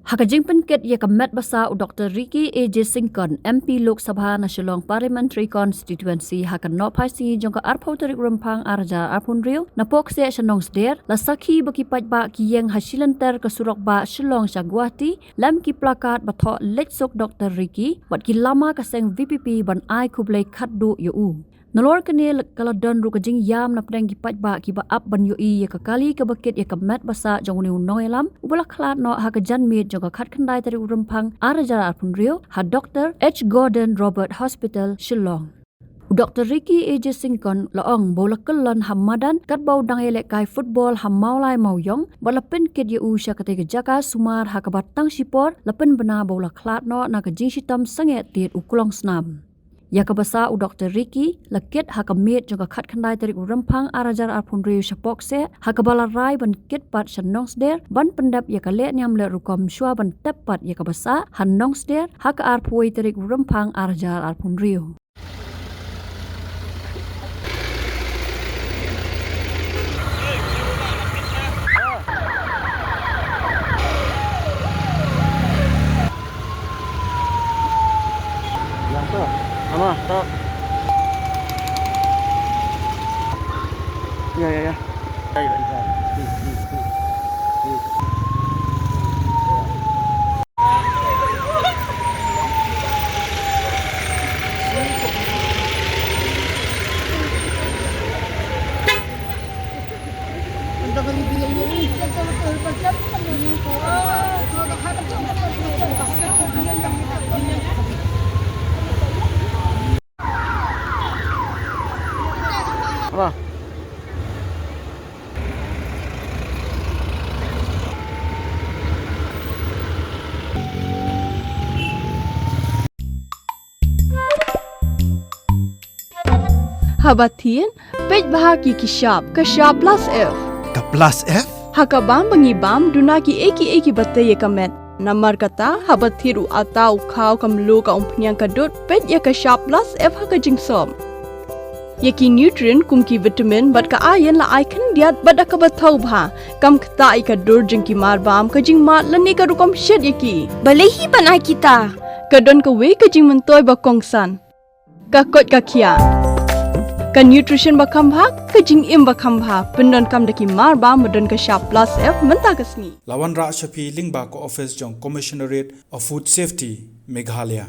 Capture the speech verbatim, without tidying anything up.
Ha ka jingpynkit ïa ka met ba sah u Doktor Ricky A J Syngkon, M P Lok Sabha na Shillong Parliamentary Constituency, ha ka nohphai sngi jong ka arphew tarik Rymphang arhajar arphew hynriew, na Pohkseh sha Nongsder, la sakhi ba ki paidbah ki ïeng ha shilynter ka surok bah Shillong sha Guwahati, lem ki placard ba thoh leit suk Doktor Ricky, bad ki lama ka seng V P P ban ai khublei khatduh ïa u. Nalor kane la ka la don ruh ka jingïam na pdeng ki paidbah kiba ap ban ïohi ïa ka kali kaba kit ïa ka met ba sah jong une u nongïalam, uba la khlad noh ha ka janmiet jong ka khatkhyndai tarik u Rymphang arhajar arphew hynriew, ha Doktor H Gordon Roberts Hospital, Shillong. U Doktor Ricky A J Syngkon la ong ba u la kyllon ha madan katba u dang ïalehkai football ha Mawlai Mawiong, bad la pynkit ïa u sha katei ka jaka sumar ha kaba tang shipor la pynbna ba u la khlad noh na ka jingshitom sangeh tied u klongsnam. Ïa kaba sah u Doktor Ricky la kit ha ka miet jong ka khatkhyndai tarik u Rymphang arhajar arphew hynriew sha Pohkseh, ha kaba la rai ban kit pat sha Nongsder ban pyndep ïa ka lehniam lehrukom shuwa ban tep pat ïa kaba sah ha Nongsder ha ka arphew wei tarik u Rymphang arhajar arphew hynriew. Yang tu. Ama, tu. Ya, ya, ya. Haba thied, peit bha ki ki shap, ka shap plus F. Ka plus F? Ha ka bam ba ngi bam, duna ki ei ki ei kiba tei ïa ka met. Namar kata, haba thied u atta, u khaw, ka mluh, ka umphniang, ka dud, peit ïa ka shap plus F ha ka jingsop. Ïa ki nutrient kum ki vitamin bad ka iron la ai khyndiat bad da kaba thaw bha. Kam ktah ïa ka dur jong ki marbam, ka jingmad lane ka rukom shet ïa ki. Balei hi ban ai kita? Ka don kawei ka jingmyntoi ba kongsan. Ka koit ka khiah. Ka nutrition ba kham bha, ka jingim ba kham bha. Pyndonkam da ki marbam ba don ka shap plus F mynta ka sngi. La wanrah sha phi lyngba ka office jong Commissionerate of Food Safety, Meghalaya.